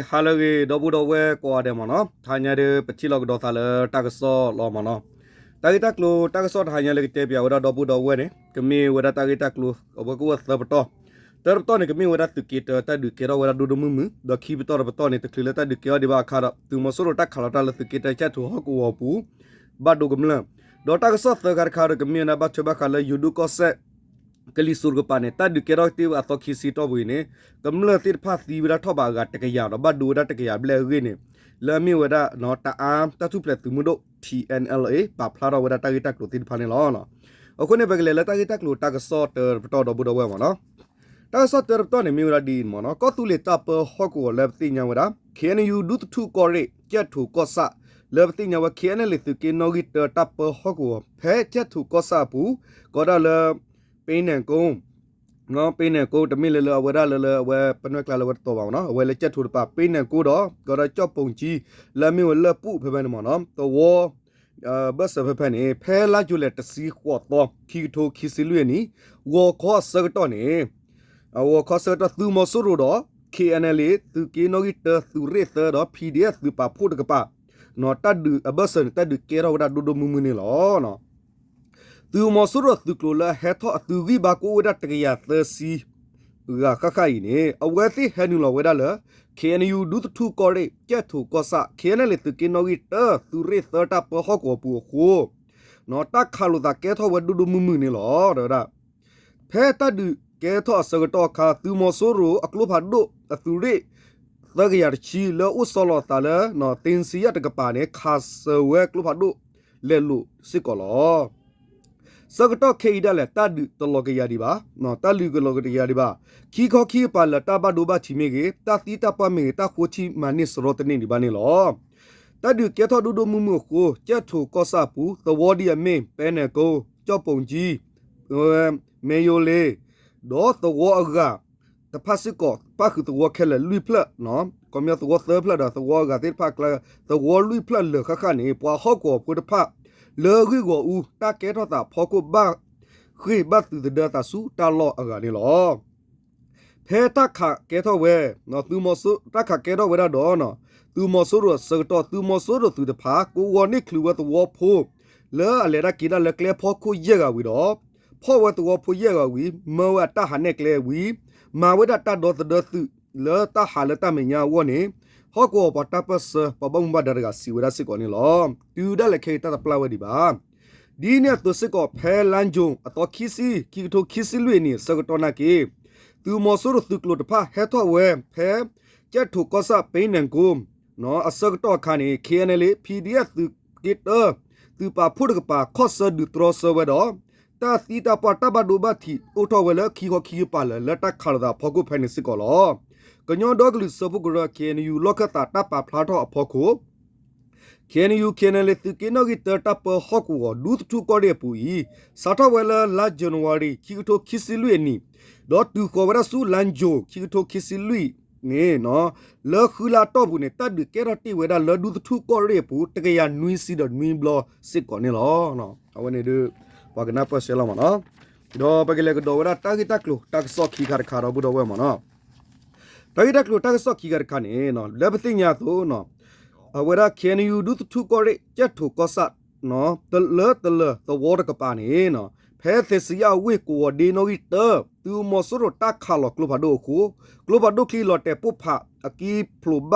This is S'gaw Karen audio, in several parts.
ဟါလၢအဂ့ၤ ဒီပုၢ်ဒီဝဲၢ်ကိးဂၤဒဲးမ့ၢ်နီၤ, တဟါညါဒီး ပထံၣ်လိာ်ကဒီးသးလၢတၢ်ကစီၣ်လီၤမ့ၢ်နီၤ. တၢ်ဂ့ၢ်တၢ်ကျိၤတၢ်ကစီၣ်တဟါညါလၢကတဲပၠးဝဲဒၣ်ဒီပုၢ်ဒီဝဲၢ်န့ၣ် ကမ့ၢ်ဝဲဒၣ်တၢ်ဂ့ၢ်တၢ်ကျိၤ အဝဲကအိၣ်သၢပတီၢ်, တၢတပတီၢ်န့ၣ် ကမ့ၢ်ဝဲဒၣ်သုးက့တၢ တၢ်ဒုးကဲထီၣ်ဝဲဒၣ်ဒိၣ်ဒိၣ်မုၢ်မုၢ်, ဒီးခံပတီၢ်တပတီၢ်န့ၣ် တချုးလၢတၢ်ဒုးကဲထီၣ်ဒံးဘၣ်အခါဒီး သုးမီၤစိရိၤတၢ်ခးလီၤတၢ်လၢသုးက့တၢကၠဲၣ်ထိၣ်ဟီၣ်ကဝီၤပူၤ ဘၣ်ဒိကမျၢၢ်, ဒီးတၢ်ကစီၣ်သၢခါတခါဒီး ကမ့ၢ်ဝဲဒၣ်ဘၣ်ထွဲဘၣ်ဃးလၢယိၤဒိၣ်ကီၢ်စဲၣ် ကလံၤစိးတကပၤန့ၣ် တၢ်ဒုးကဲထီၣ်တ့ၢ်ဝဲအသီခံဆံတီၢ်ပူၤအံၤန့ၣ် ကမျၢၢ်သ့ၣ်တဖၣ်သံဝဲဒၣ်ထီၣ်ဘးအဂၤတကယၤဒီး ဘၣ်ဒိဝဲဒၣ်တကယၤဘျဲၣ်အဂ့ၢ်န့ၣ် လၢအမ့ၢ်ဝဲဒၣ် တအါတၢ်ထူၣ်ဖျဲးသုးမုၢ်ဒိၣ် T N L A ပာ်ဖျါထီၣ်ဝဲဒၣ်တၢ်ဂ့ၢ်တၢ်ကျိၤသ့ၣ်တဖၣ်န့ၣ်လီၤ. အဃိန့ၣ် ပကလဲၤလၢတၢ်ဂ့ၢ်တၢ်ကျိၤတၢ်ကစီၣ်တၢတပတီၢ်ဒီပုၢ်ဒီဝဲၢ်မ့ၢ်နီၤ. တၢ်ကစီၣ်တၢတပတီၢ်န့ၣ် မ့ၢ်ဝဲဒၣ်ဒ်အံၤမ့ၢ်နီၤ, ကီၢ်သူလ့ၤတၢ်ပၢဟီၣ်ကဝီၤလၢပသ့ၣ်ညါဝဲဒၣ် K N U ဒူသထူၣ်ကီၢ်ရ့ၣ် ကၠဲၣ်ထိၣ်ကီၢ်ဆၣ် လၢပသ့ၣ်ညါဝဲ K N L A သုးက့နီၣ်ဂံၢ်တၢတၢ်ပၢဟီၣ်ကဝီၤ ဖဲကၠဲၣ်ထိၣ်ကီၢ်ဆၣ်အပူၤ ကီးဒၣ်လၢ ပ့န့ၣ်ကိ ပ့န့ၣ်ကိ တမ့ၢ်လၢလၢအဝဲဒၣ်လၢလၢအဝဲပနွဲၢ်ကျါလၢအဝဲတတီၤဘၣ်မ့ၢ်နီၤ, အဝဲလၢကၠဲၣ်ထိၣ်တပၤ ပ့န့ၣ်ကိဒီး ကီးဒၣ်ကၠီၣ်ပိၣ်ကၠံ လၢအမ့ၢ်ဝဲလၢၢ်ပူၣ်ဖဲဖဲန့ၣ်မ့ၢ်နီၤ, သဝီ ဘၢၣ်စၢၤဖဲဖဲန့ၣ် ဖဲလါယူၤလံတဆံဃိးသီ ခံကထိခံဆံလွံၢ်အနံၤ ဂီၤခီအဆၢကတီၢ်န့ၣ် အဂီၤခီဆၢကတီၢ် သုးမီၤစိရိၤဒီး K N L A သုးက့နီၣ်ဂံၢ်တၢ သုးရ့ၣ်သၢဒီး P D F သုးပာ်ဖှိၣ်တကပၤ တၢ်ဒုးအဘၢၣ်စၢၤန့ၣ် တၢ်ဒုးကဲထီၣ်ဝဲဒၣ်ဒိၣ်ဒိၣ်မုၢ်မုၢ်န့ၣ်လီၤ. သုးမီၤစိရိၤသုးကျိၤလၢအဟဲထီၣ်အသုးဂံၢ်ဘါကအိၣ်ဝဲဒၣ်တကယၤသၢဆံ ဂၤဃၣ်ဃၣ်အံၤန့ၣ် အဝဲသ့ၣ်ဟဲနုာ်လီၤဝဲဒၣ်လၢ K N U ဒူသထူၣ်ကီၢ်ရ့ၣ် ကၠဲၣ်ထိၣ်ကီၢ်ဆၣ် K N L A သုးက့နီၣ်ဂံၢ်တၢ သုးရ့ၣ်သၢတၢ်ပၢဟီၣ်ကဝီၤပူၤအဃိ တၢ်ခးလိာ်သးကဲထီၣ်ဝဲဒိၣ်ဒိၣ်မုၢ်မုၢ်န့ၣ်လီၤ တဲဝဲဒၣ်. ဖဲတၢ်ဒုးကဲထီၣ်အဆၢကတီၢ်အခါ သုးမီၤစိရိၤအကျိဖးဒိၣ်အသုးရ့ၣ် သၢကယၤတဆံ လၢအအိၣ်ဆီလီၤအသးလၢ သ့ၣ်စံယၣ်တကပၤန့ၣ် ခးစၢၤဝဲကျိဖးဒိၣ်လဲၤလိာ်စ့ၢ်ကီးလီၤ. ဆၢကတီၢ်ခဲအံၤဒၣ်လဲာ် တၢ်ဒုးတလီၤကယၤဒံးဘၣ်, တၢ်လုၢ်ကလီၤကယၤဒံးဘၣ်, ခံခီခံကပၤလၢာ် တၢ်ဘၣ်ဒိဘၣ်ထံးမ့ၢ်ဂ့ၤ, တၢ်သံတၢ်ပှၢ်မ့ၢ်ဂ့ၤ တၢ်ဃိထံမၤန့ၢ်စရီတန့ၢ်ဒံးဘၣ်န့ၣ်လီၤ. တၢ်ဒုးကဲထီၣ်ဒိၣ်ဒိၣ်မုၢ်မုၢ်အဃိ ကၠဲၣ်ထိၣ်ကီၢ်ဆၣ်အပူၤ သဝီဒ်အမ့ၢ် ပဲနဲၣ်ကိ, ကၠီၣ်ပိၣ်ကၠံ, မဲယိလ့ ဒီးသဝီအဂၤတဖၣ်စ့ၢ်ကီး ပၣ်ဃုာ်သဝီခဲလၢာ်လွံၢ်ဖျၢၣ်, ခီပညီသဝီသၢဖျၢၣ်ဒီးသဝီအဂၤသ့ၣ်တဖၣ်အကျါ သဝီလွံၢ်ဖျၢၣ်လၢာ်ဃၣ်ဃၣ်န့ၣ် ပှၤဟီၣ်ကဝီၤဖိတဖၣ် လၢဂံၢ်ဂီၢ်အူ တၢ်ကဲထီၣ်သးဖီခိၣ်ဘၣ်ဃ့ၢ်ဘၣ်သုးသဒၢသးဆူတၢ်လီၢ်အဂၤန့ၣ်လီၤ. ဖဲတၢ်ခးကဲထီၣ်ဝဲ, သုးမီၤစိ, တၢ်ခးကဲထီၣ်ဝဲဒၣ်ဒီး သုးမီၤစိရိၤအဆၢကတီၢ် သုးမီၤစိရိၤသုးတဖၣ် ကဝီၤန့ၢ်ချုးဝဲသဝီဖိ လၢအလဲၤတၢ်က့ၤတၢ်လၢကျဲဖီခိၣ်ယဲၢ်ဂၤဝံၤဒီး ဖီၣ်ဝဲသဝီဖိယဲၢ်ဂၤဝံၤ မၢဝဲအတၢ်ဟးနဲၣ်ကျဲဝံၤ မၤဝဲဒၣ်တၢ်ဒီသဒၢသုးလၢတၢ်ဟးလၢတၢ်မဲာ်ညါအဂီၢ်န့ၣ် ဟီၣ်ကဝီၤပှၤတၢ်ပၢၢ်ဆၢ ပှၤဘၣ်မူဘၣ်ဒါတဂၤစံးဝဲဒၣ်စ့ၢ်ကီးန့ၣ်လီၤ. တုၤဒၣ်လဲာ်ခဲအံၤတၢ်တပျၢ်ဝဲဒံးဘၣ်. ဒ်န့ၣ်အသိးစ့ၢ်ကီး ဖဲလါယူၤအသီခံဆံ ခံကထိခံဆံလွံၢ်အနံၤအဆၢကတီၢ်နာ်က့ သုးမီၤစိရိၤသုးကျိၤတဖၣ်ဟဲထီၣ်ဝဲဖဲ ကၠဲၣ်ထိၣ်ကီၢ်ဆၣ် ပ့န့ၣ်ကိ အဆၢကတီၢ်အခါန့ၣ် K N L A P D F သုးက့တၢ သုးပာ်ဖှိၣ်တကပၤ ခီၣ်ဆၢဒုးတြီဆၢဝဲဒီး တၢ်သံတၢ်ပှၢ်တၢ်ဘၣ်ဒိဘၣ်ထံးအိၣ်ထီၣ်ဝဲလၢခံခီခံကပၤလၢာ် လၢတၢ်ခးလိာ်သးအဖီခိၣ်ဖဲန့ၣ်စ့ၢ်ကီးလီၤ. ကညီဒီကလုာ်စၢဖှိၣ်ကရၢ K N U လီၢ်ခၢၣ်သးတၢ်ပာ်ဖျါထီၣ်အဖီခိၣ် K N U K N L A သုးက့နီၣ်ဂံၢ်တၢတၢ်ပၢဟီၣ်ကဝီၤ ဒူသထူၣ်ကီၢ်ရ့ၣ်အပူၤအံၤ စးထီၣ်ဝဲလၢလါယနူၤအါရံၤ ခံကထိခံဆံလွံၢ်အနံၤ ဒီးတုၤဃီၤဝဲဒၣ်ဆူလါယူၤ ခံကထိခံဆံလွံၢ်န့ၣ် လၢဃုလါအတီၢ်ပူၤန့ၣ် တၢ်ဒုးကဲထီၣ်တ့ၢ်ဝဲဒၣ်လၢဒူသထူၣ်ကီၢ်ရ့ၣ်အပူၤ တကယၤနွံဆံဒီးနွံဘျီစ့ၢ်ကီးန့ၣ်လီၤ. အဝဲန့ၣ်ဒုး ပှၤကနၢ်ပၢၢ်ဆှၢလီၤမ့ၢ်နီၤ. ဒီးပကလဲၤကဒီးဝဲဒၣ်တၢ်ဂ့ၢ်တၢ်ကျိၤတၢ်ကစီၣ်ခံခါတခါဒီပုၢ်ဒီဝဲၢ်မ့ၢ်နီၤ. တၢ်ဂ့ၢ်တၢ်ကျိၤတၢ်ကစီၣ်ခံခါတခါန့ၣ် လၢပသ့ၣ်ညါအသိး အဝဲဒၣ် K N U ဒူသထူၣ်ကီၢ်ရ့ၣ် ကၠဲၣ်ထိၣ်ကီၢ်ဆၣ် တလၢတလၢသဝီတကပၤန့ၣ် ဖဲသ့ၣ်စံယၣ်အဝ့ၢ်ကဝီၤဒ့နီၣ်ဂံၢ်တၢ သုးမီၤစိရိၤတၢ်ခးလီၤကျိဖးဒိၣ်အဃိ ကျိဖးဒိၣ်ချံလီၤတဲာ်ပိၢ်ဖးအကံဖျိး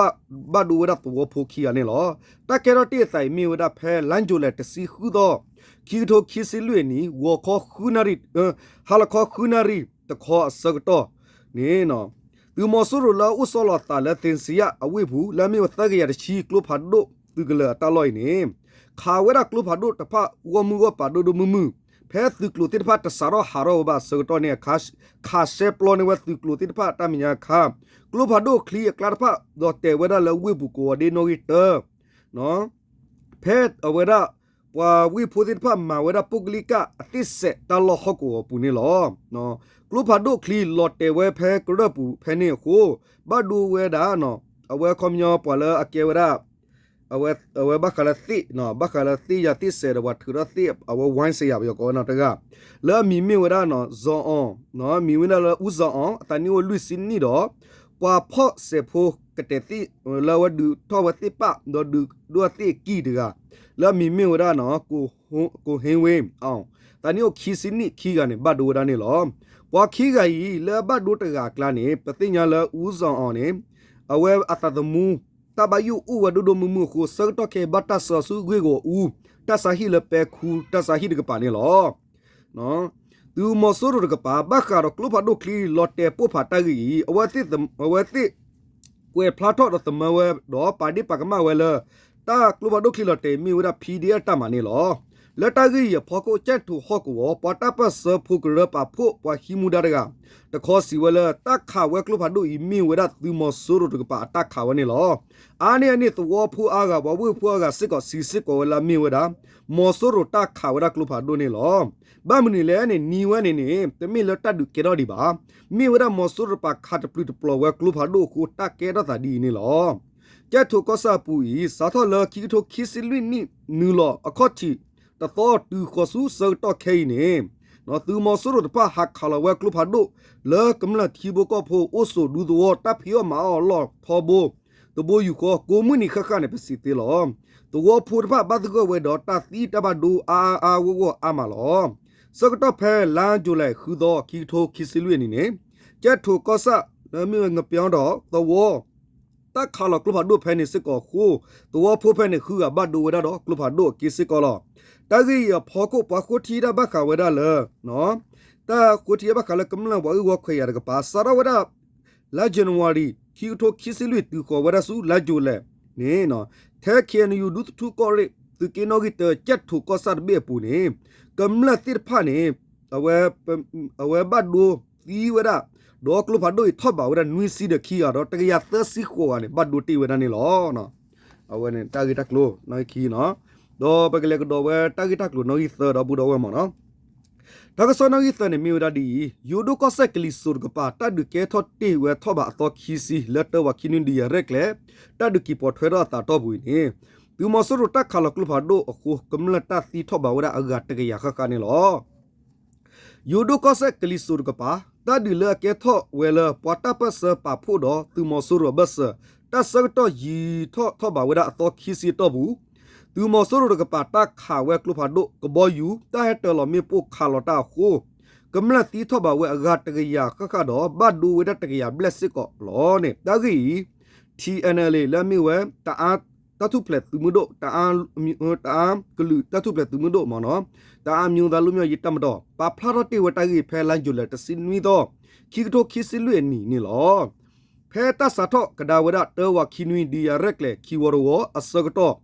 ဘၣ်ဒိဝဲဒၣ်သဝီဖိခံဂၤန့ၣ်လီၤ. တၢ်ကဲထီၣ်တ့ၢ်အသးအံၤမ့ၢ်ဝဲဒၣ်ဖဲလါယူၤလံတဆံဃုသီ ခံကထိခံဆံလွံၢ်အနံၤ ဂီၤခီဃုနၣ်ရံၣ် ဟါလီၤခီဃုနၣ်ရံၣ်တခီအဆၢကတီၢ်န့ၣ် သုးမီၤစိရိၤလၢအအိၣ်ဆီလီၤအသးလၢသ့ၣ်စံယၣ်အဝ့ၢ်ပူၤ လၢအမ့ၢ်ဝဲသၢကယၤတဆံကျိဖးဒိၣ်သုးကလၢၤအတၢ်လီၢ်အံၤန့ၣ် ခးဝဲဒၣ်ကျိဖးဒိၣ်တဖၣ်ဂီၢ်မုၢ်ဂီၢ်ပၤဒိၣ်ဒိၣ်မုၢ်မုၢ် ဖဲသုးကျိၤသ့ၣ်တဖၣ်တစးထီၣ်ဟးထီၣ်ဝဲဘၣ်အဆၢကတီၢ်န့ၣ် ခးရှဲပျီန့ၢ်ဝဲသုးကျိၤသ့ၣ်တဖၣ်အတၢ်မဲာ်ညါအခါ ကျိဖးဒိၣ်ချံအကျါတဖၣ် ဒီးတဲာ်ဝဲဒၣ်လၢဝ့ၢ်ပူၤကဝီၤဒ့နီၣ်ဂံၢ်တၢ ဖဲအဝဲဒၣ် ပှၤဝ့ၢ်ဖိသ့ၣ်တဖၣ်မၤဝဲဒၣ်ပုၢ်ကလံၣ်ကၣ်အသ့ၣ်စဲးတၢ်လီၢ်ဟီၣ်ကဝီၤအပူၤန့ၣ်လီၤ. ကျိဖးဒိၣ်ချံလီၤတဲာ်ဝဲဖဲကရၢၢ်ပူၤဖဲန့ၣ်အဃိ ဘၣ်ဒိဝဲဒၣ် အဝဲခီပညီပှၤလၢအကဲဝဲဒၣ် အဝဲဘၣ်ဃးလၢသ့ၣ် ဘၣ်ဃးလၢသ့ၣ်ယၤသ့ၣ်စဲးဒီးပှၤထုးထီၣ်သ့ၣ် အဝဲဝိုင်းစဲးယၤပယီၤကိးဝဲနီၤတဂၤ လၢအမံၤမ့ၢ်ဝဲဒၣ် ဇော်အောင် မံၤဝဲဒၣ်လၢ ဦးဇော်အောင် အသးနံၣ်အိၣ်လွံၢ်ဆံနံၣ်ဒီး ပှၤဖီၣ်စဲးဖိ ကတဲာ်သ့ၣ် လၢအဝဲဒုးထီၣ်ဝဲသ့ၣ်ပာ် ဒီးဒုးဒိၣ်ဝဲသ့ၣ်အကံၢ်တဂၤ လၢအမံၤမ့ၢ်ဝဲဒၣ် ကိၣ်ဟ့ဝ့ သးနံၣ်အိၣ်ခံဆံနံၣ်ခံဂၤန့ၣ် ဘၣ်ဒိဝဲဒၣ်န့ၣ်လီၤ. ပှၤခံဂၤအံၤ လၢအဘၣ်ဒိတဂၤအကျါန့ၣ် ပသ့ၣ်ညါလၢ အူစီၤအီၤန့ၣ် အဝဲအသးသမူ တၢ်ဘၣ်ယိၣ်အိၣ်ဝဲဒိၣ်ဒိၣ်မုၢ်မုၢ်အဃိ ဆၢကတီၢ်ခဲအံၤဘၣ်တၢ်ဆှၢဆူဂ့ၢ်ဂီၢ်အူ တၢ်ဆါဟံၣ်လၢပဲခူတၢ်ဆါဟံၣ်တကပၤန့ၣ်လီၤ. သုးမီၤစိရိၤတကပၤ ဘၣ်ဃးဒီးကျိဖးဒိၣ်ချံလီၤတဲာ်ပိၢ်ဖးတၢ်ဂ့ၢ်အံၤ အဝဲသ့ၣ် အဝဲသ့ၣ် ကွဲးဖျါထီၣ်ဒီးသမၢဝဲ ဒီးပာ်ဒ့ၣ်ပာ်ကမၣ်ဝဲလၢ တၢ်ကျိဖးဒိၣ်ချံလီၤတဲာ်အံၤမ့ၢ်ဝဲဒၣ် ဖံဒ့ၣ်အတၢ်မၤန့ၣ်လီၤ. လၢတၢ်ဂ့ၢ်အံၤအဖီခိၣ် ကၠဲၣ်ထိၣ်ဟီၣ်ကဝီၤ ပှၤတၢ်ပၢၢ်ဆၢဖိကရၢပာ်ဖှိၣ်ပှၤဟံးမူဒါတဂၤ တခီစံးဝဲလၢ တၢ်ခးဝဲကျိဖးဒိၣ်အံၤမ့ၢ်ဝဲဒၣ်သုးမီၤစိရိၤတကပၤအတၢ်ခးဝဲန့ၣ်လီၤ. အါန့ၢ်အန့ၣ် သဝီဖိအါဂၤ ပှၤဝ့ၢ်ဖိအါဂၤစ့ၢ်ကီး စံးစ့ၢ်ကီးဝဲလၢအမ့ၢ်ဝဲဒၣ် မီၤစိရိၤတၢ်ခးဝဲဒၣ်ကျိဖးဒိၣ်န့ၣ်လီၤ. ဘၣ်မနုၤလဲၣ်န့ၣ် နံၤဝဲန့ၣ်န့ၣ် တမ့ၢ်လၢတၢ်ဒုးကဲထီၣ်ဒံးဘၣ်. မ့ၢ်ဝဲဒၣ်မီၤစိရိၤတကပၤခးတပျုာ်တပျီၤဝဲကျိဖးဒိၣ်အဃိ တၢ်ကဲထီၣ်သးဒ်အံၤန့ၣ်လီၤ. ကၠဲၣ်ထိၣ်ကီၢ်ဆၣ်အပူၤအံၤ စးထီၣ်လၢခံကထိခံဆံလွံၢ်နံၣ်နုာ်လီၤအခီၣ်ထံးတသီတုၤဃီၤဆူဆၢကတီၢ်ခဲအံၤန့ၣ် သုးမီၤစိရိၤတဖၣ်ဟးခးလီၤဝဲကျိဖးဒိၣ် လၢကမျၢၢ်ထံဖိကီၢ်ဖိအိၣ်ဆိးဒူသဝီ တၢ်ဖံးအီၣ်မၤအီၣ်အလီၢ်ထီဘိ တဘိယူၢ်ဃီ ကိးမုၢ်နံၤဃၣ်ဃၣ်န့ၣ် ပစံးသ့လီၤ. သဝီဖိတဖၣ်ဘၣ်သဂၢၢ်ဝဲဒီးတၢ်သံတၢ်ဘၣ်ဒိအါအါဂီၢ်ဂီၢ်အါမးလီၤ. ဆၢကတီၢ်ဖဲလါယူၤလံ ဃုသီ ခံကထိခံဆံလွံၢ်အနံၤန့ၣ် ကၠဲၣ်ထိၣ်ကီၢ်ဆၣ် လၢမ့ၢ်ဝဲငပၠီဒီးသဝီ တၢ်ခးလီၤကျိဖးဒိၣ်ဖဲန့ၣ်စ့ၢ်ကီးအဃိ သဝီဖိဖဲန့ၣ်ဃုဂၤဘၣ်ဒိဝဲဒၣ်ဒီးကျိဖးဒိၣ်အက့စ့ၢ်ကီးလီၤ. တၢ်ဂ့ၢ်အံၤအဖီခိၣ် ပှၤဃိထံတၢ်ဘၣ်ဃးဝဲဒၣ်လၢ တၢ်ဃိထံတၢ်ဘၣ်ဃးလၢကမျၢၢ်ပှၤဂ့ၢ်ဝီခွဲးယာ်တကပၤ စးထီၣ်ဝဲဒၣ် လါယနူၤအါရံၤ ခံကထိခံဆံလွံၢ် တုၤဃီၤဝဲဒၣ်ဆူလါယူၤလံန့ၣ် ထဲ ခ့ၣ်အဲၣ်ယူၣ် ဒူသထူကီၢ်ရ့ၣ် သုးက့နီၣ်ဂံၢ်တၢ ကၠဲၣ်ထိၣ်ကီၢ်ဆၣ်တဘ့ၣ်အပူၤန့ၣ် ကမျၢၢ်သ့ၣ်တဖၣ်န့ၣ် အဝဲဘၣ်ဒိသံဝဲဒၣ် ဒီးကျိဖးဒိၣ်အံၤထီၣ်ဘးဝဲဒၣ်နွံဆံဒီးခံဂၤဒီး တကယၤသၢဆံဃိးဂၤန့ၣ် ဘၣ်ဒိတ့ၢ်ဝဲဒၣ်န့ၣ်လီၤ. အဝဲန့ၣ်တၢ်ဂ့ၢ်တၢ်ကျိၤနီၣ်ဂံၢ်ခံနီၤ, ဒီးပကလဲၤကဒီးဝဲတၢ်ဂ့ၢ်တၢ်ကျိၤနီၣ်ဂံၢ်သၢဒီပုၢ်ဒီဝဲၢ်မ့ၢ်နီၤ. တၢ်ကစီၣ်နီၣ်ဂံၢ်သၢန့ၣ် မ့ၢ်ဝဲဒၣ်ဒ်အံၤ, ယိၤဒိၣ်ကီၢ်စဲၣ်ကလံၤစိးတကပၤ တၢ်ဒုးကဲထီၣ်တ့ၢ်ဝဲထီၣ်ဘးအသီခံဆံ လၢတၢဝးခံနွံ ဒုးယၤရဲၣ်ကျဲၤ တၢ်ဒုးက့ၤပိာ်ထွဲထီၣ်အသးအတီၢ်ပူၤအံၤန့ၣ်, သုးမီၤစိရိၤတၢ်ခးလီၤကျိဖးဒိၣ်အဃိ ကမျၢၢ်တၢ်သံထီၣ်ဘးဝဲဒၣ်အဂၤတကယၤဃၣ်ဃၣ်န့ၣ်လီၤ. ယိၤဒိၣ်ကီၢ်စဲၣ်ကလံၤစိးတကပၤ တၢ်ဒုးလၢအကဲထီၣ်ဝဲလၢပှၤတၢ်ပၢၢ်ဆၢပာ်ဖှိၣ်ဒီးသုးမီၤစိရိၤအဘၢၣ်စၢၤ တၢ်ဆၢကတီၢ်ယံၤထီၣ်ထီၣ်ဘးဝဲဒၣ်အသီခံဆံအတီၢ်ပူၤ, သုးမီၤစိရိၤတကပၤတၢ်ခးဝဲကျိဖးဒိၣ် ကဘီယူၤ တၢ်ဟဲတၢၤလီၤမ့ၣ်ပိၢ်ခးလီၤတၢ်အဃိ ကမျၢၢ်သံထီၣ်ဘးဝဲအဂၤတကယၤဃၣ်ဃၣ်ဒီး ဘၣ်ဒိဝဲဒၣ်တကယၤဘျဲၣ်စ့ၢ်ကီးလီၤန့ၣ် တၢ်ဂ့ၢ်အံၤ ထံၣ်အဲၣ်အဲၣ်လ့ လၢအမ့ၢ်ဝဲ တအါ တၢ်ထူၣ်ဖျဲးသုးမုၢ်ဒိၣ် တအါ တအါကလုာ်တၢ်ထူၣ်ဖျဲးသုးမုၢ်ဒိၣ်မ့ၢ်နီၤ တအါမျိုးသားလွတ်မြောက်ရေးတပ်မတော် ပာ်ဖျါထီၣ်တ့ၢ်ဝဲတၢ်ဂ့ၢ်ဖဲလါယူၤလံ တဆံနွံသီ ခံကထိခံဆံလွံၢ်အနံၤန့ၣ်လီၤ. ဖဲတၢ်စးထီၣ်ကဒါဝဲဒၣ် တၢဝးခံနွံ ဒုးယၤရဲၣ်ကျဲၤခံဝီတဝီအဆၢကတီၢ်,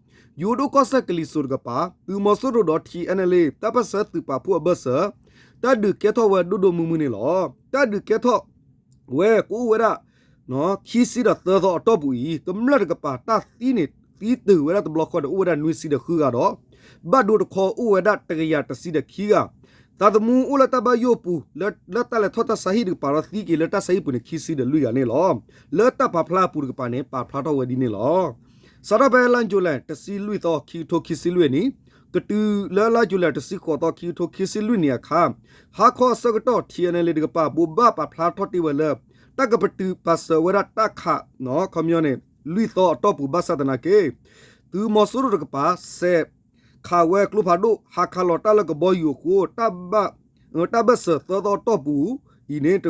ယိၤဒိၣ်ကီၢ်စဲၣ်ကလံၤစိးတကပၤ သုးမီၤစိရိၤဒီး ထံၣ်အဲၣ်အဲၣ်လ့ တၢ်ပၢၢ်ဆၢသုးပာ်ဖှိၣ်အဘၢၣ်စၢၤ တၢ်ဒုးကဲထီၣ်ဝဲဒိၣ်ဒိၣ်မုၢ်မုၢ်န့ၣ်လီၤ. တၢ်ဒုးကဲထီၣ်ဝဲကအိၣ်ဝဲဒၣ် ခံဆံဒီးသၢသီအတီၢ်ပူၤအံၤ ကမျၢၢ်တကပၤတၢ်သံန့ၣ် သံတုၤဝဲဒၣ်တဘျီဃီန့ၣ် အိၣ်ဝဲဒၣ်နွံဆံဒီးဃုဂၤဒီး ဘၣ်ဒိတခီအိၣ်ဝဲဒၣ်တကယၤတဆံဒီးခံဂၤ, သးသမူအိၣ်လၢတၢ်ဘၣ်ယိၣ်အပူၤ လၢ လၢတၢ်လဲၤထီၣ်တၢ်ဆါဟံၣ်တကပၤဒီးသံက့ၤလၢတၢ်ဆါဟံၣ်ပူၤန့ၣ် ခံဆံဒီးလွံၢ်ဂၤန့ၣ်လီၤ. လၢတၢ်ပာ်ဖျါအပူၤတကပၤန့ၣ် ပာ်ဖျါထီၣ်ဝဲဒ်န့ၣ်လီၤ. စးထီၣ်ဖဲလါယူၤလံ တဆံလွံၢ်သီ ခံကထိခံဆံလွံၢ်အနံၤ ကတုၤလၢလါယူၤလံ တဆံဃိးသီ ခံကထိခံဆံလွံၢ်နံၤအခါ ဟါခီအဆၢကတီၢ် ထံၣ်အဲၣ်အဲၣ်လ့တကပၤ ဘိးဘၣ်ပာ်ဖျါထီၣ်တ့ၢ်ဝဲလၢ တၢ်ကပတုာ်ပာ်စၢၤဝဲဒၣ်တၢ်ခး ခီပညီန့ၣ် လွံၢ်သီအတီၢ်ပူၤ ဘၣ်ဆၣ်သနာ်က့ သုးမီၤစိရိၤတကပၤ စဲးခးဝဲကျိဖးဒိၣ် ဟးခးလီၤတၢ်လၢကဘီယူၤအဃိ တၢ်ဘၣ် တၢ်ဘၢၣ်စၢၤသၢသီအတီၢ်ပူၤအံၤန့ၣ်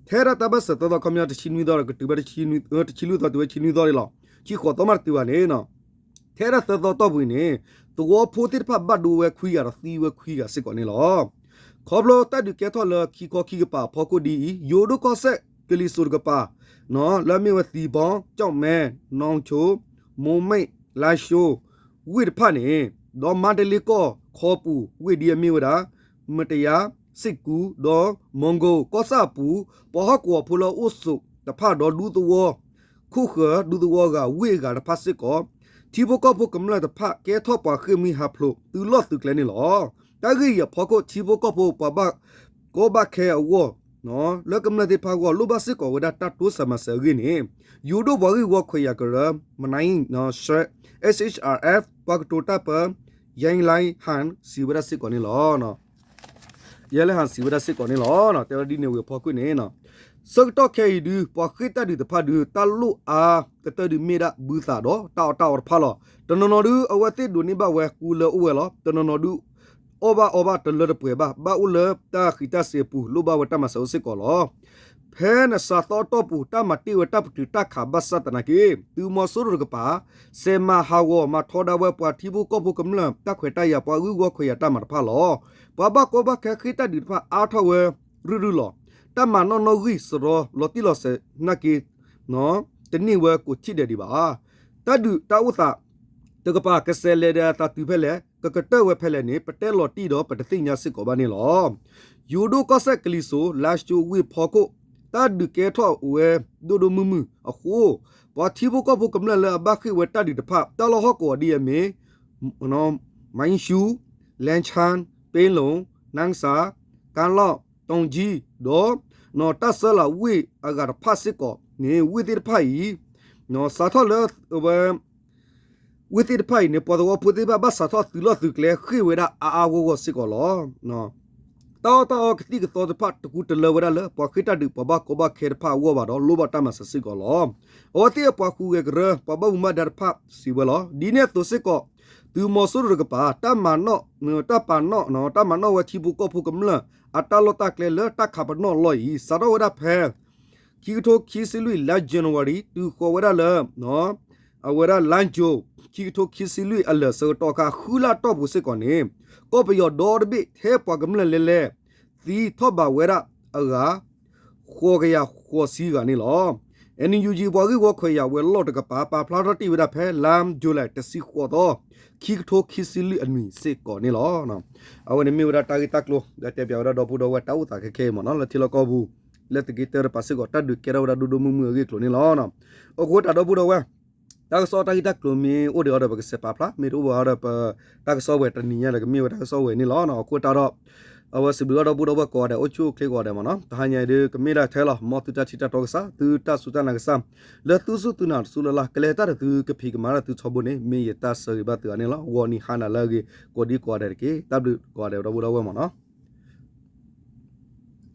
ထဲဒၣ်တၢ်ဘၢၣ်စၢၤသၢသီ ခီပညီ တဆံနွံသီဒီးကတုၤဝဲ တဆံလွံၢ်သီတုၤဝဲ တဆံနွံသီန့ၣ်လီၤ. ခံဃိးသီမးတတုၤဘၣ်န့ၣ် ထဲဒၣ်သၢသီအတီၢ်ပူၤအံၤန့ၣ် သဝီဖိသ့ၣ်တဖၣ်ဘၣ်ဒိဝဲခွံဂၤဒီးသံဝဲခွံဂၤစ့ၢ်ကီးန့ၣ်လီၤ. ခီဖျိတၢ်ဒုးကဲထီၣ်လၢခံခီခံကပၤအဖီခိၣ်ဒ်အံၤ ယိၤဒိၣ်ကီၢ်စဲၣ်ကလံၤစိးတကပၤ လၢအမ့ၢ်ဝဲသံၣ်ဘီ ကၠီၣ်မဲ နီၣ်ဆိ မိၢ်မ့ၣ် လါၡိ ဝ့ၢ်တဖၣ်န့ၣ် ဒီးမါတလ့ကီၢ်ခီပူၤ ဝ့ၢ်ဒ်အမ့ၢ်ဝဲဒၣ် မတယါ စ့ၣ်ကူ ဒီးမီၢ်ကိၢ်ကီၢ်ဆၣ်အပူၤ ပှၤဟီၣ်ကဝီၤဖိလၢအအိၣ်ဆိးတဖၣ်ဒီးဒူသဝီ ခိၣ်ဃၢၤဒူသဝီဂၤဝ့ၢ်အဂၤတဖၣ်စ့ၢ်ကီး ထံဖိကီၢ်ဖိကမျၢၢ်တဖၣ်ကဲထီၣ်ပှၤဃ့ၢ်မှံဟးဖျိးသုးလီၢ်သုးကျဲန့ၣ်လီၤ. တၢ်ဂ့ၢ်အံၤအဖီခိၣ် ထံဖိကီၢ်ဖိပှၤဘၣ် ကီဘၣ်ခဲအဂီၢ် လၢကမျၢၢ်သ့ၣ်တဖၣ်အဂီၢ် လိၣ်ဘၣ်စ့ၢ်ကီးဝဲဒၣ်တၢ်တိစၢၤမၤစၢၤအဂ့ၢ်န့ၣ် ယိၤဒိၣ်ပှၤဂ့ၢ်ဝီခွဲးယာ်ကရၢ မနံၤ ရှဲ H H R F ပှၤကတိၤတၢ်ပၢ ယဲလၢဟၣ် စံးဝဲဒၣ်စ့ၢ်ကီးန့ၣ်လီၤ. ယဲလၢဟၣ် စံးဝဲဒၣ်စ့ၢ်ကီးန့ၣ်လီၤ. တဲဝဲဒ်န့ၣ်ဝံၤအဖီခိၣ်န့ၣ် ဆၢကတီၢ်ခဲအံၤဒု ပှၤဃ့ၢ်တၢ်ဒုးတဖၣ်ဒု တၢ်လိၣ်အါကတၢၢ်ဒု မ့ၢ်ဒၣ်ဘုသးဒီးတၢ်အီၣ်တၢ်အီတဖၣ်လီၤ. တနီၤနီၤဒု အဝဲသ့ၣ်ဒိးန့ၢ်ဘၣ်ဝဲ ကူလၢအိၣ်ဝဲလီၤ. တနီၤနီၤဒု အီၣ်ဘၣ်အီဘၣ်တလၢတပှဲၤဘၣ်, ဘၣ်အိၣ်လၢတၢ်ဃံးတၢ်စ့ၤအပူၤ လိၣ်ဘၣ်ဝဲတၢ်မၤစၢၤအိၣ်စ့ၢ်ကီးလီၤ. ဖဲနစးထီၣ်အတီၢ်ပူၤ တၢ်မၤတ့ၢ်ဝဲတၢ်ပတုာ်တၢ်ခးဘၣ်ဆၣ်သနာ်က့ သုးမီၤစိရိၤတကပၤ စဲးမၤဟးဂီၤမၤထီဒါဝဲပှၤထံဖိကီၢ်ဖိကမျၢၢ် တၢ်ခွဲးတၢ်ယာ် ပှၤဂုၢ်ဂီၤခွဲးယာ်တၢ်မၤတဖၣ်လီၤ. ပှၤဘၣ်ကီဘၣ်ခဲဃ့ၢ်တၢ်ဒုးတဖၣ်အါထီၣ်ဝဲရုၢ်ရုၢ်လီၤ. တၢ်မၤနီၣ်နီၣ်ဂံၢ်စရီလီၤတံၢ်လီၤဆဲးနာ်က့ တန့ၢ်ဝဲကိးထံၣ်ဒဲးဒံးဘၣ်. တၢ်ဒုးတၢ်အိၣ်သးတကပၤ ကစဲးလဲၤဒီးအသးတုၤဖဲလဲၣ်, ကကတၢၢ်ဝဲဖဲလဲၣ်န့ၣ် ပတဲလီၤတံၢ်ဒီးပတသ့ၣ်ညါစ့ၢ်ကီးဘၣ်န့ၣ်လီၤ. ယိၤဒိၣ်ကီၢ်စဲၣ်ကလံၤစိး လါၡိဝ့ၢ်ဖီခိၣ် တၢ်ဒုးကဲထီၣ်ဝဲဒိၣ်ဒိၣ်မုၢ်မုၢ်အဃိ ပှၤထံဖိကီၢ်ဖိကမျၢၢ်လၢအဘၣ်ဃ့ၢ်ဝဲတၢ်ဒုးတဖၣ် တၢ်လီၢ်ဟီၣ်ကဝီၤဒ်အမ့ၢ် မၢ်အ့ၣ်ၡူး, လဲၣ်ခၠၣ်, ပ့လိၣ်, နၣ်စၣ်, ကၣ်လီၣ်, တီကၠံၣ် ဒီး တၢ်ဆၢလၤဝ့ၢ်အဂၤတဖၣ်စ့ၢ်ကီးန့ၣ် ဝ့ၢ်သ့ၣ်တဖၣ်အံၤ စးထီၣ်လၢအဝဲ ဝ့ၢ်သ့ၣ်တဖၣ်အံၤန့ၣ် ပှၤသဝီဖိသ့ၣ်တဖၣ် ဘၣ်စးထီၣ်သုးလီၢ်သုးကျဲ ဃ့ၢ်ဝဲဒၣ်အါအါဂီၢ်ဂီၢ်စ့ၢ်ကီးလီၤ. တၢ်အီၣ်တၢ်အီကသံၣ်ကသီတဖၣ် တကူတလၢဝဲဒၣ်လၢ ပှၤဃ့ၢ်တၢ်ဒုး ပှၤဘၣ်ကီဘၣ်ခဲတဖၣ်အဂီၢ်ဘၣ်ဒီး လိၣ်ဘၣ်တၢ်မၤစၢၤစ့ၢ်ကီးလီၤ. အဝဲသ့ၣ်အပှၤဃုဂဲၤကရၢ ပှၤဘၣ်မူဘၣ်ဒါတဖၣ်စံးဝဲလီၤ. ဒ်န့ၣ်အသိးစ့ၢ်ကီး သုးမီၤစိရိၤတကပၤ တၢ်မၤနီၣ် တၢ်ပာ်နီၣ် တၢ်မၤနီၣ်ဝဲထံဖိကီၢ်ဖိကမျၢၢ် အတၢ်လီၢ်တၢ်ကျဲလၢတၢ်ခးပနီၣ်အလီၢ်အံၤ စးထီၣ်ဝဲဒၣ်ဖဲ ခံကထိခံဆံလွံၢ် လါ January တုၤဃီၤဝဲဒၣ်လၢ အဝဲဒၣ် လါ June ခံကထိခံဆံလွံၢ်အလၢာ်ဆၢကတီၢ်အခါ ဃုလါတီၢ်ပူၤစ့ၢ်ကီးန့ၣ် ကီၢ်ပယီၤဒီတဘ့ၣ် ထဲပှၤကမျၢၢ်လဲၤလဲၤ သံထီၣ်ဘးဝဲဒၣ်အဂၤ ဃိးကယၤဃိးဆံဂၤန့ၣ်လီၤ. NUG ပှၤဂုၢ်ဂီၤခွဲးယာ်ဝဲၤလီၢ်တကပၤ ပာ်ဖျါထီၣ်တ့ၢ်ဝဲဒၣ်ဖဲလါ July တဆံဃိးသီ ခံကထိခံဆံလွံၢ်အနံၤစ့ၢ်ကီးန့ၣ်လီၤ. အဝဲန့ၣ်မ့ၢ်ဝဲဒၣ်တၢ်ဂ့ၢ်တၢ်ကျိၤ လၢတဲပၠးဝဲဒၣ်ဒီပုၢ်ဒီဝဲၢ်တၢ်အိၣ်သးခဲခဲအံၤမ့ၢ်နီၤ လၢထံလီၢ်ကီၢ်ပူၤ လၢသုးက့တၢတပၤစ့ၢ်ကီး တၢ်ဒုးကဲထီၣ်ဝဲဒၣ်ဒိၣ်ဒိၣ်မုၢ်မုၢ်အဂ့ၢ်အကျိၤန့ၣ်လီၤ. အဃိသတးဒီပုၢ်ဒီဝဲၢ် တၢ်ကစီၣ်တၢ်ဂ့ၢ်တၢ်ကျိၤမ့ၢ်အိၣ်ဒံးအီၤဒီး ပကစဲးပာ်ဖျါ မ့ၢ်တအိၣ်ဘၣ်အီၤဒီး ပတၢ်ကစီၣ်ဝဲတနံၤညါဒီး ကမ့ၢ်ဝဲတၢ်ကစီၣ်ဝဲန့ၣ်လီၤ. အဃိသတးဒီး အဝဲစံးဘျုးအီၤဒီပုၢ်ဒီဝဲၢ်ကိးဂၤဒဲး အိၣ်ဆူၣ်အိၣ်ချ့ကိးဂၤဒဲးမ့ၢ်နီၤ တဟါညါအံၤဒုး ကမ့ၢ်ဒၣ်ထဲလီၤ မ်သုတၢ်ထံၣ်တၢ်တီကစၢ် သုတၢ်စူၢ်တၢ်နာ်ကစၢ် လၢသုစူၢ်သုနာ်တစူၢ်လၢ်လၢ် ကလဲၤတၢ်ဒီးသုကဖံးကမၤဒီးသုထီဘိန့ၣ် မ့ၢ်ယတၢ်ဆၢဂ့ၤဘၣ်သုဂၤန့ၣ်လီၤ. ဂီၤနံၤဟါနၤလၢအဂ့ၤ ကိးဒံကိးဂၤဒဲးတက့ၢ်. တၢ်ဘျုးကိးဂၤဒဲးဒီပုၢ်ဒီဝဲၢ်မ့ၢ်နီၤ.